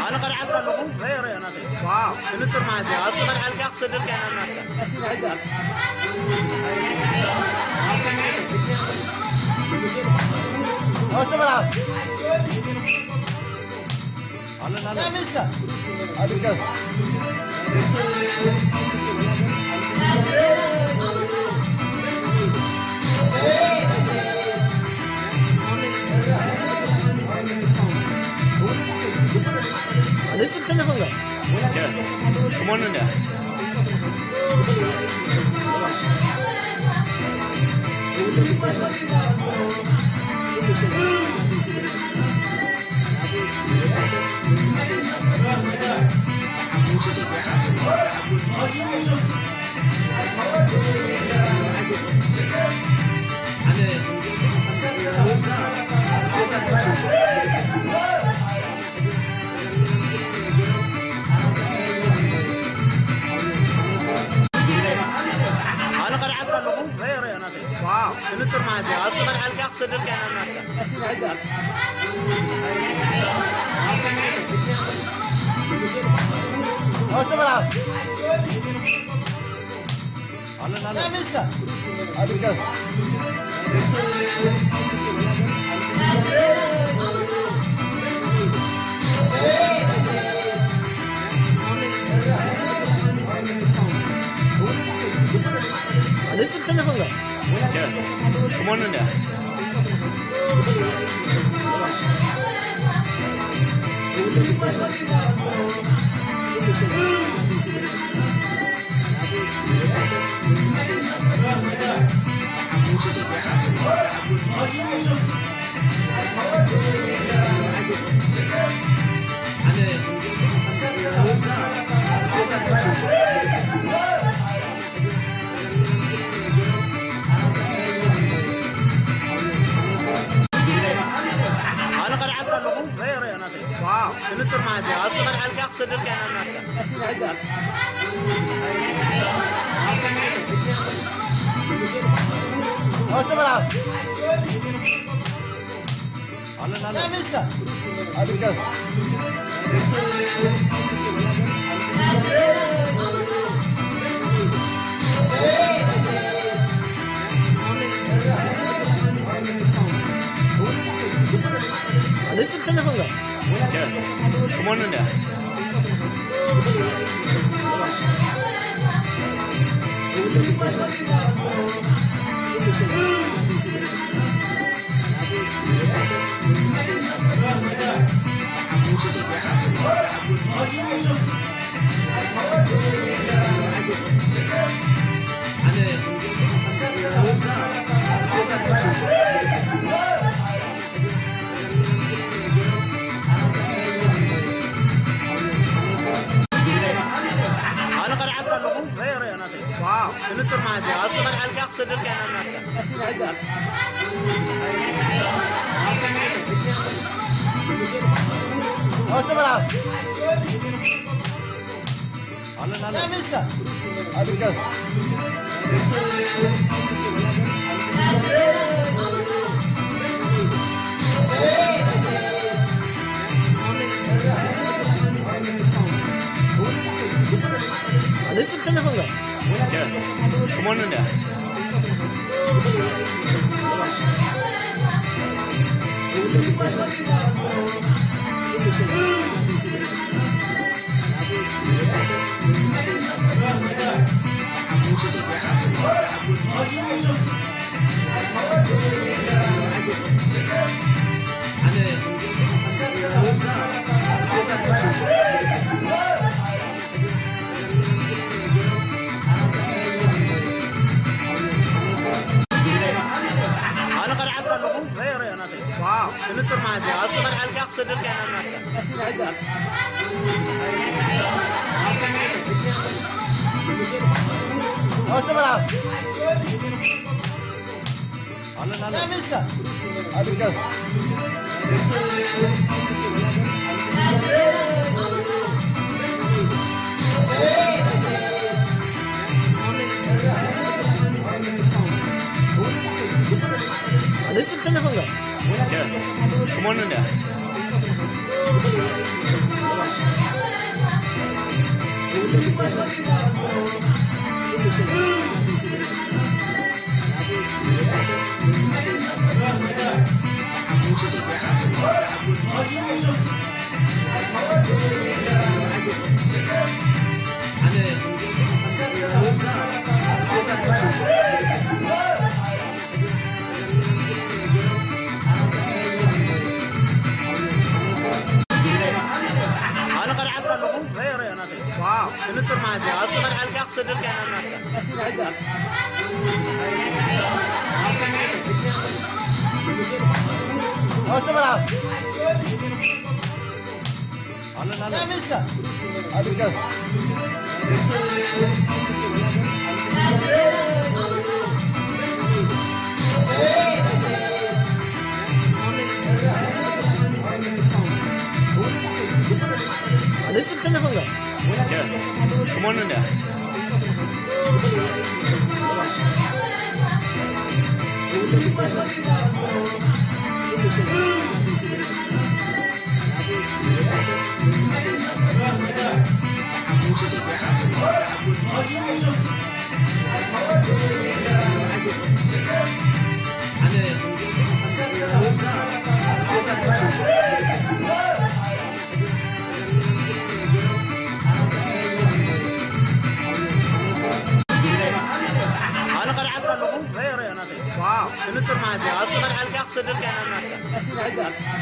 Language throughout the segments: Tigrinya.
ኣነ ቀድዓልካ ኣለኹ። ሬ፣ ሬ፣ ናተይ። ዋው፣ ክንጥር ማለት እዩ። ኣብዚ ቀድዓልካ ክሰደልካ ኢና ናትካ። ኣስተምራ። ኣለና፣ ኣለና። ኣነ ቀድዓልካ ኣለኹ። ሬ፣ ሬ፣ ናተይ። ዋው፣ ክንጥር ማለት እዩ። ኣብዚ ቀድዓልካ ክሰደልካ ኢና ናትካ። ኣስተምራ። ኣለና፣ ኣለና። ኣነ ቀድዓልካ ኣለኹ። ሬ፣ ሬ፣ ናተይ። ዋው፣ ክንጥር ማለት እዩ። ኣብዚ ቀድዓልካ ክሰደልካ ኢና ናትካ። ኣስተምራ። ኣለና፣ ኣለና። ኣነ ቀድዓልካ ኣለኹ። ሬ፣ ሬ፣ ናተይ። ዋው፣ ክንጥር ማለት እዩ። ኣብዚ ቀድዓልካ ክሰደልካ ኢና ናትካ። ኣስተምራ። ኣለና፣ ኣለና። ኣነ ቀድዓልካ ኣለኹ። ሬ፣ ሬ፣ ናተይ። ዋው፣ ክንጥር ማለት እዩ። ኣብዚ ቀድዓልካ ክሰደልካ ኢና ናትካ። ኣስተምራ። ኣለና፣ ኣለና። ኣነ ከድዓልካ ኣለኹ። ረዮ፣ ረዮ፣ ናተይ። ዋው፣ ክንጽር ማለት እዩ። ኣብዚ ከድዓልካ ክሰደልካ ኢና ናትካ። ኣነ ከድዓልካ ኣለኹ። ረዮ፣ ረዮ፣ ናተይ። ዋው፣ ክንጽር ማለት እዩ። ኣብዚ ከድዓልካ ክሰደልካ ኢና ናትካ።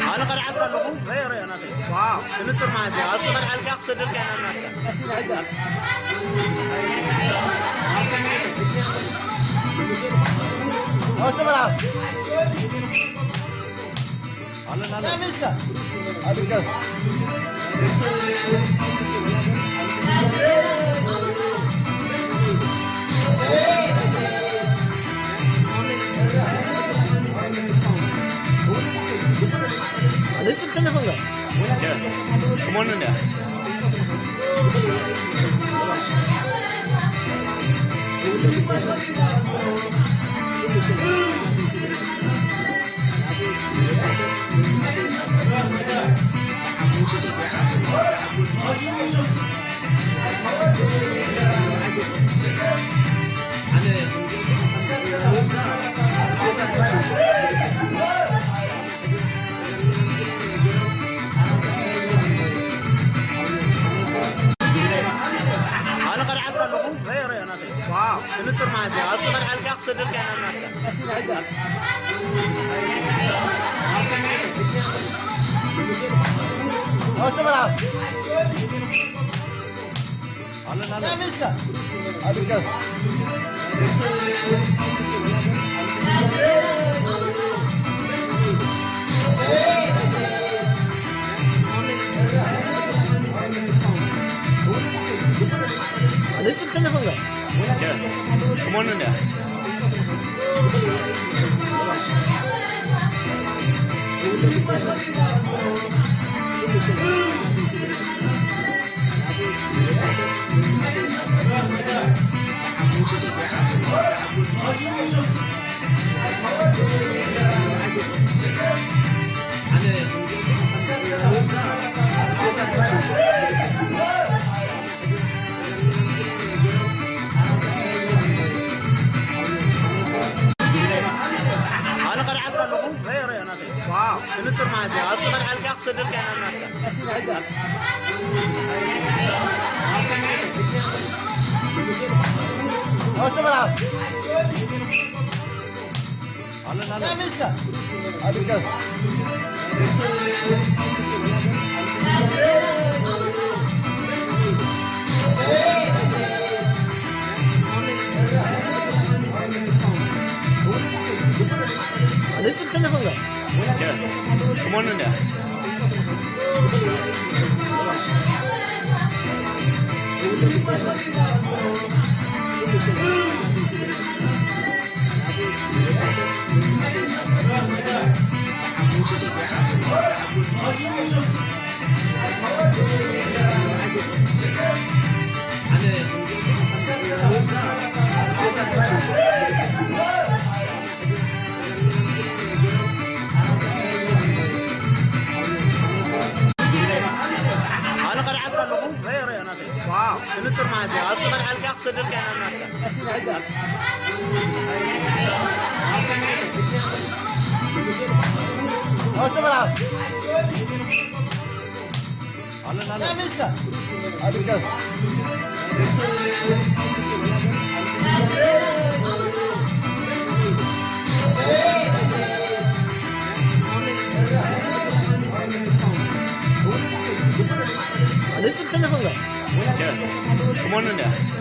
ኣነ ከድዓልካ ኣለኹ። ረዮ፣ ረዮ፣ ናተይ። ዋው፣ ክንጽር ማለት እዩ። ኣብዚ ከድዓልካ ክሰደልካ ኢና ናትካ። ኣነ ከድዓልካ ኣለኹ። ረዮ፣ ረዮ፣ ናተይ። ዋው፣ ክንጽር ማለት እዩ። ኣብዚ ከድዓልካ ክሰደልካ ኢና ናትካ። ኣነ ከድዓልካ ኣለኹ። ረዮ፣ ረዮ፣ ናተይ። ዋው፣ ክንጽር ማለት እዩ። ኣብዚ ከድዓልካ ክሰደልካ ኢና ናትካ። Come on in there. ኣነ ከድዓልካ ኣለኹ። ረዮ፣ ረዮ፣ ናተይ። ዋው፣ ክንጥር ማለት እዩ። ኣብዚ ከድዓልካ ክሰደልካ ኢና ናትካ። ኣስተብራ። ኣለና፣ ኣለና። Come on in there.